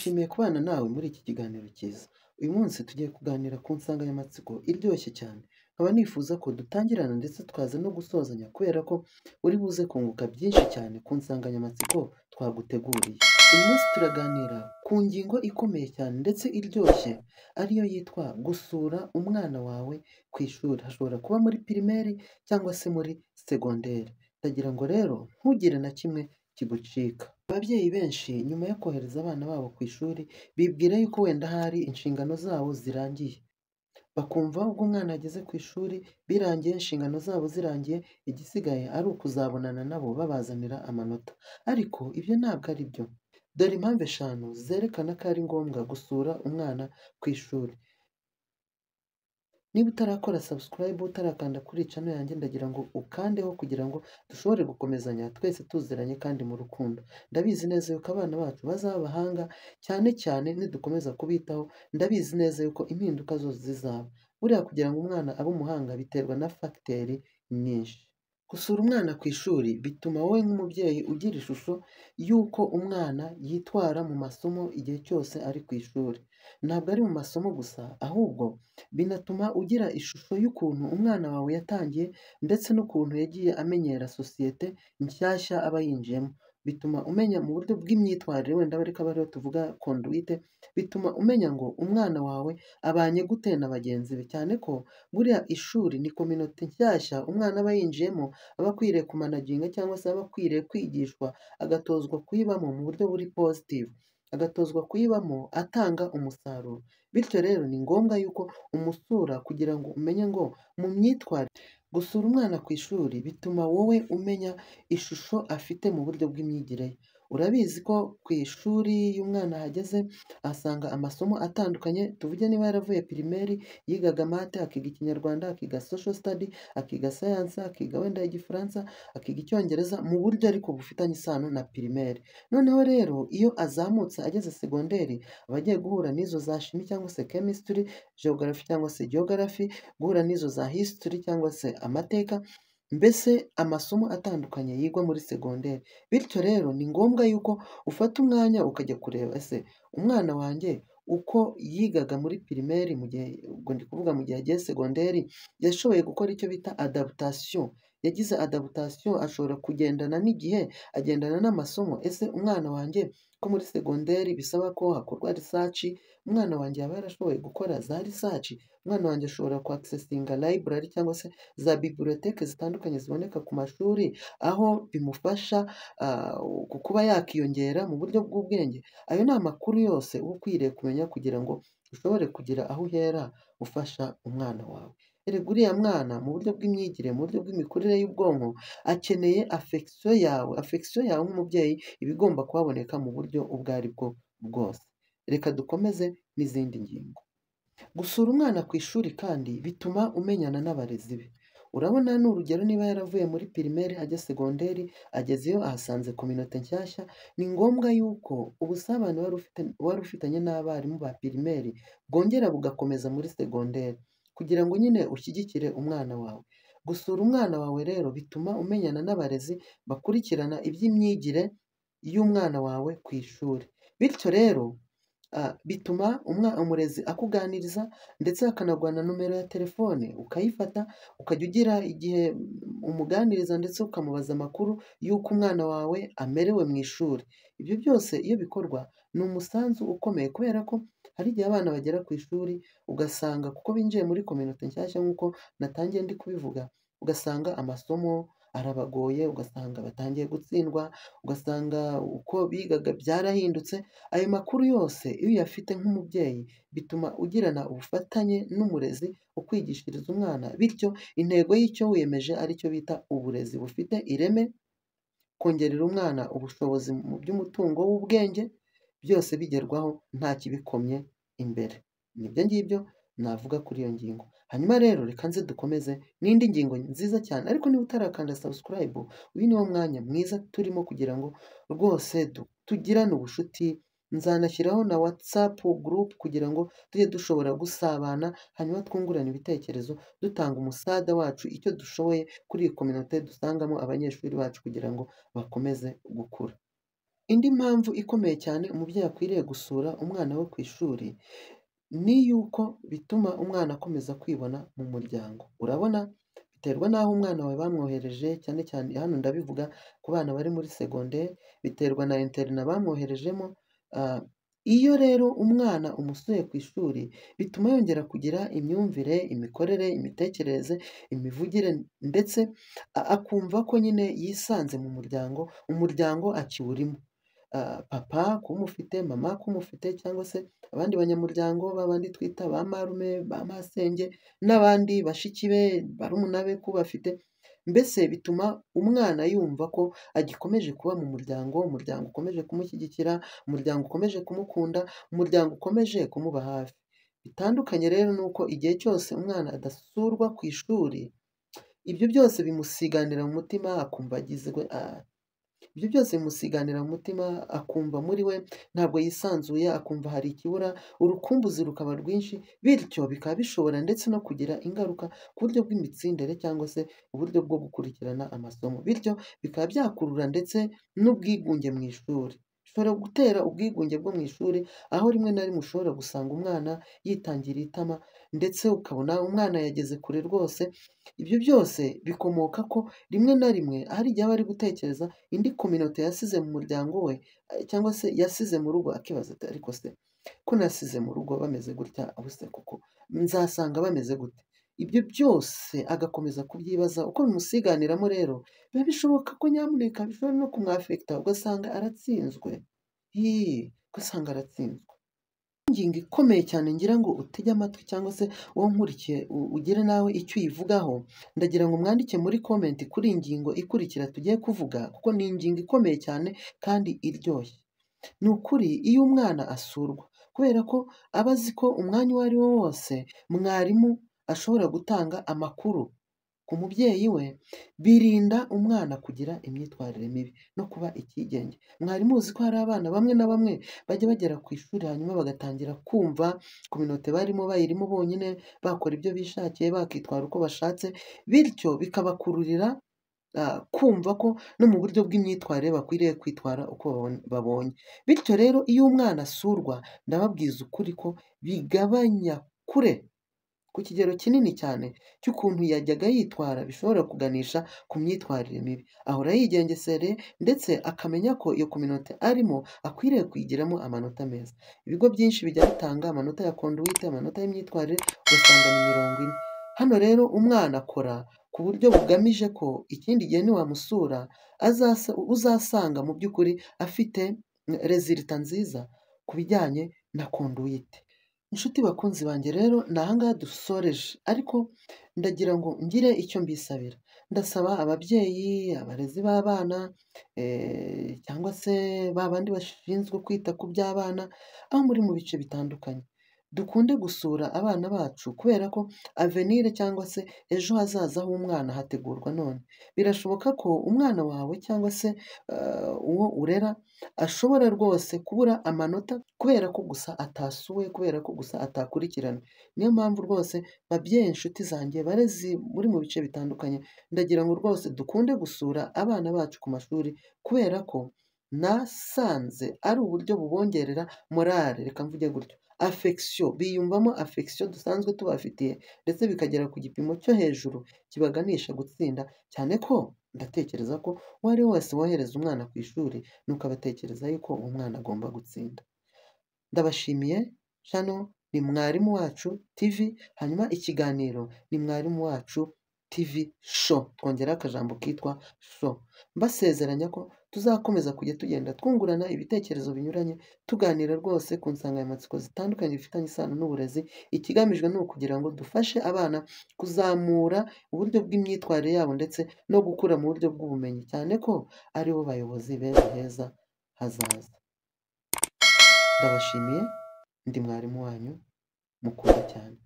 Nishimiye kubana nawe muri iki kiganiro cyiza. Uyu munsi tugiye kuganira ku nsanganyamatsiko iryoshye cyane. Nkaba nifuza ko dutangirana ndetse tukaza no gusozanya kubera ko uri buze kunguka byinshi cyane ku nsanganyamatsiko twaguteguriye. Uyu munsi turaganira ku ngingo ikomeye cyane ndetse iryoshye ariyo yitwa gusura umwana wawe ku ishuri. Hashobora kuba muri pirimeri cyangwa se muri segonderi. Ndagira ngo rero ntugire na kimwe kigucika. Ababyeyi benshi nyuma yo kohereza abana babo ku ishuri bibwira yuko wenda hari inshingano zabo zirangiye. Bakumva ubwo umwana ageze ku ishuri birangiye, inshingano zabo zirangiye, igisigaye ari ukuzabonana nabo babazanira amanota. Ariko ibyo ntabwo ari byo. Dore impamvu 5 zerekana ko ari ngombwa gusura umwana ku ishuri. Niba utarakora subscribe, utarakanda kuri channel yanjye, ndagira ngo ukandeho kugira ngo dushobore gukomezanya twese tuziranye kandi mu rukundo. Ndabizi neza yuko abana bacu bazaba abahanga cyane cyane nidukomeza kubitaho, ndabizi neza yuko impinduka zose zizaba. Buriya kugira ngo umwana abe umuhanga biterwa na fagiteri nyinshi. Gusura umwana ku ishuri bituma wowe nk'umubyeyi ugira ishusho y'uko umwana yitwara mu masomo igihe cyose ari ku ishuri. Ntabwo ari mu masomo gusa, ahubwo binatuma ugira ishusho y'ukuntu umwana wawe yatangiye ndetse n'ukuntu yagiye amenyera sosiyete nshyashya aba yinjiyemo. Bituma umenya mu buryo bw'imyitwarire, wenda ariko aba ariho tuvuga conduite, bituma umenya ngo umwana wawe abanye gute na bagenzi be, cyane ko buriya ishuri ni kominote nshyashya umwana aba yinjiyemo, aba akwiriye kumanaginga cyangwa se aba akwiriye kwigishwa, agatozwa kuyibamo mu buryo buri positive, agatozwa kuyibamo atanga umusaruro. Bityo rero ni ngombwa yuko umusura kugira ngo umenye ngo mu myitwarire. Gusura umwana ku ishuri bituma wowe umenya ishusho afite mu buryo bw'imyigire ye. Urabizi ko ku ishuri iyo umwana ahageze ahasanga amasomo atandukanye, tuvuge niba yaravuye pirimeri yigaga math, akiga Ikinyarwanda, akiga social study, akiga science, akiga wenda Igifaransa, akiga Icyongereza mu buryo ariko bufitanye isano na pirimeri. Noneho rero iyo azamutse ageze segonderi aba agiye guhura n'izo za chimie cyangwa se chemistry, geography cyangwa se geography, guhura n'izo za history cyangwa se amateka, mbese amasomo atandukanye yigwa muri segonderi. Bityo rero ni ngombwa yuko ufata umwanya ukajya kureba ese umwana wanjye uko yigaga muri pirimeri, mu gihe ubwo ndi kuvuga mu gihe agiye segonderi, yashoboye gukora icyo bita adaptation. Yagize adaptation, ashobora kugendana n'igihe, agendana n'amasomo. Ese umwana wanjye ko muri segonderi bisaba ko hakorwa research, umwana wanjye yaba yarashoboye gukora za research? Umwana wanjye ashobora kwaccessinga library cyangwa se za bibliothèque zitandukanye ziboneka ku mashuri, aho bimufasha kuba yakiyongera mu buryo bw'ubwenge. Ayo ni amakuru yose uba ukwiriye kumenya kugira ngo ushobore kugira aho uhera ufasha umwana wawe. Erega uriya mwana mu buryo bw'imyigire, mu buryo bw'imikurire y'ubwonko, akeneye affection yawe. Affection yawe nk'umubyeyi iba igomba kuhaboneka mu buryo ubwo ari bwo bwose. Reka dukomeze n'izindi ngingo. Gusura umwana ku ishuri kandi bituma umenyana n'abarezi be. Urabona ni urugero niba yaravuye muri pirimeri ajya segonderi, agezeyo ahasanze kominote nshyashya, ni ngombwa yuko ubusabane wari ufitanye n'abarimu ba pirimeri bwongera bugakomeza muri segonderi, kugira ngo nyine ushyigikire umwana wawe. Gusura umwana wawe rero bituma umenyana n'abarezi bakurikirana iby'imyigire y'umwana wawe ku ishuri. Bityo rero bituma umurezi akuganiriza ndetse akanaguha na nomero ya telefone ukayifata, ukajya ugira igihe umuganiriza ndetse ukamubaza amakuru y'uko umwana wawe amerewe mu ishuri. Ibyo byose iyo bikorwa ni umusanzu ukomeye, kubera ko hari igihe abana bagera ku ishuri ugasanga kuko binjiye muri kominote nshyashya nk'uko natangiye ndi kubivuga, ugasanga amasomo arabagoye, ugasanga batangiye gutsindwa, ugasanga uko bigaga byarahindutse. Ayo makuru yose iyo uyafite nk'umubyeyi bituma ugirana ubufatanye n'umurezi ukwigishiriza umwana, bityo intego y'icyo wiyemeje aricyo bita uburezi bufite ireme, kongerera umwana ubushobozi mu by'umutungo w'ubwenge, byose bigerwaho nta kibikomye imbere. Nibyo ngibyo navuga kuri iyo ngingo. Hanyuma rero reka nze dukomeze n'indi ngingo nziza cyane, ariko niba utarakanda subscribe, uyu niwo mwanya mwiza turimo kugira ngo rwose tugirane ubushuti. Nzanashyiraho na WhatsApp group kugira ngo tujye dushobora gusabana, hanyuma twungurane ibitekerezo, dutanga umusada wacu icyo dushoboye kuri iyi kominote dusangamo abanyeshuri bacu kugira ngo bakomeze gukura. Indi mpamvu ikomeye cyane umubyeyi akwiriye gusura umwana we ku ishuri ni yuko bituma umwana akomeza kwibona mu muryango. Urabona biterwa n'aho umwana wawe bamwohereje, cyane cyane hano ndabivuga ku bana bari muri segonderi, biterwa na interina bamwoherejemo. Iyo rero umwana umusuye ku ishuri bituma yongera kugira imyumvire, imikorere, imitekerereze, imivugire ndetse akumva ko nyine yisanze mu muryango, umuryango akiwurimo. Papa kumufite, mama kumufite cyangwa se abandi banyamuryango babandi twita ba marume, ba masenge n'abandi bashiki be, barumuna be kubafite, mbese bituma umwana yumva ko agikomeje kuba mu muryango, umuryango ukomeje kumushyigikira, umuryango ukomeje kumukunda, umuryango ukomeje kumuba hafi. Bitandukanye rero n'uko igihe cyose umwana adasurwa ku ishuri, ibyo byose bimusiganira mu mutima akumva agizwe ibyo byose bimusiganira mu mutima, akumva muri we ntabwo yisanzuye, akumva hari ikibura, urukumbuzi rukaba rwinshi, bityo bikaba bishobora ndetse no kugira ingaruka ku buryo bw'imitsindire cyangwa se uburyo bwo gukurikirana amasomo, bityo bikaba byakurura ndetse n'ubwigunge mu ishuri. Bishobora gutera ubwigunge bwo mu ishuri, aho rimwe na rimwe ushobora gusanga umwana yitangiriye itama ndetse ukabona umwana yageze kure rwose. Ibyo byose bikomoka ko rimwe na rimwe hari igihe aba ari gutekereza indi kominote yasize mu muryango we cyangwa se yasize mu rugo, akibaza ati ariko se ko nasize mu rugo bameze gutya, ubuse koko nzasanga bameze gute? Ibyo byose agakomeza kubyibaza. Uko bimusiganiramo rero biba bishoboka ko nyamuneka bishobora no kumwafekita, ugasanga aratsinzwe, ugasanga aratsinzwe. Ingingo ikomeye cyane ngira ngo utege amatwi cyangwa se wowe nkurikiye ugire nawe icyo uyivugaho, ndagira ngo mwandike muri komenti kuri iyi ngingo ikurikira tugiye kuvuga, kuko ni ingingo ikomeye cyane kandi iryoshye. Ni ukuri iyo umwana asurwa, kubera ko aba azi ko umwanya uwo ari wo wose mwarimu ashobora gutanga amakuru ku mubyeyi we, birinda umwana kugira imyitwarire mibi no kuba icyigenge. Mwari muzi ko hari abana bamwe na bamwe bajya bagera ku ishuri hanyuma bagatangira kumva kominote barimo bayirimo bonyine, bakora ibyo bishakiye, bakitwara uko bashatse, bityo bikabakururira kumva ko no mu buryo bw'imyitwarire bakwiriye kwitwara uko babonye. Bityo rero iyo umwana asurwa, ndababwiza ukuri ko bigabanya kure ku kigero kinini cyane cy'ukuntu yajyaga yitwara, bishobora kuganisha ku myitwarire mibi. Ahora yigengesereye ndetse akamenya ko iyo kominote arimo akwiriye kuyigiramo amanota meza. Ibigo byinshi bijya bitanga amanota ya conduite, amanota y'imyitwarire, ugasanga ni 40. Hano rero umwana akora ku buryo bugamije ko ikindi gihe niwamusura uzasanga mu by'ukuri afite rezilita nziza ku bijyanye na conduite. Inshuti bakunzi banjye rero ni aha ngaha dusoreje, ariko ndagira ngo ngire icyo mbisabira. Ndasaba ababyeyi, abarezi b'abana cyangwa se ba bandi bashinzwe kwita ku by'abana, aho muri mu bice bitandukanye, dukunde gusura abana bacu, kubera ko avenir cyangwa se ejo hazaza h'umwana hategurwa none. Birashoboka ko umwana wawe cyangwa se uwo urera ashobora rwose kubura amanota kubera ko gusa atasuwe, kubera ko gusa atakurikiranwe. Niyo mpamvu rwose babyeyi, inshuti zanjye, barezi muri mu bice bitandukanye, ndagira ngo rwose dukunde gusura abana bacu ku mashuri, kubera ko nasanze ari uburyo bubongerera morale, reka mvuge gutyo, affection, biyumvamo affection dusanzwe tubafitiye, ndetse bikagera ku gipimo cyo hejuru kibaganisha gutsinda, cyane ko ndatekereza ko uwo ari we wese wohereza umwana ku ishuri nuko abatekereza yuko uwo mwana agomba gutsinda. Ndabashimiye. Hano ni Mwarimu Wacu TV, hanyuma ikiganiro ni Mwarimu Wacu TV Show, twongeraho akajambo kitwa show. Mbasezeranya ko tuzakomeza kujya tugenda twungurana ibitekerezo binyuranye, tuganira rwose ku nsanganyamatsiko zitandukanye zifitanye isano n'uburezi. Ikigamijwe ni ukugira ngo dufashe abana kuzamura uburyo bw'imyitwarire yabo ndetse no gukura mu buryo bw'ubumenyi, cyane ko ari bo bayobozi b'ejo heza hazaza. Ndabashimiye, ndi mwarimu wanyu mukunda cyane.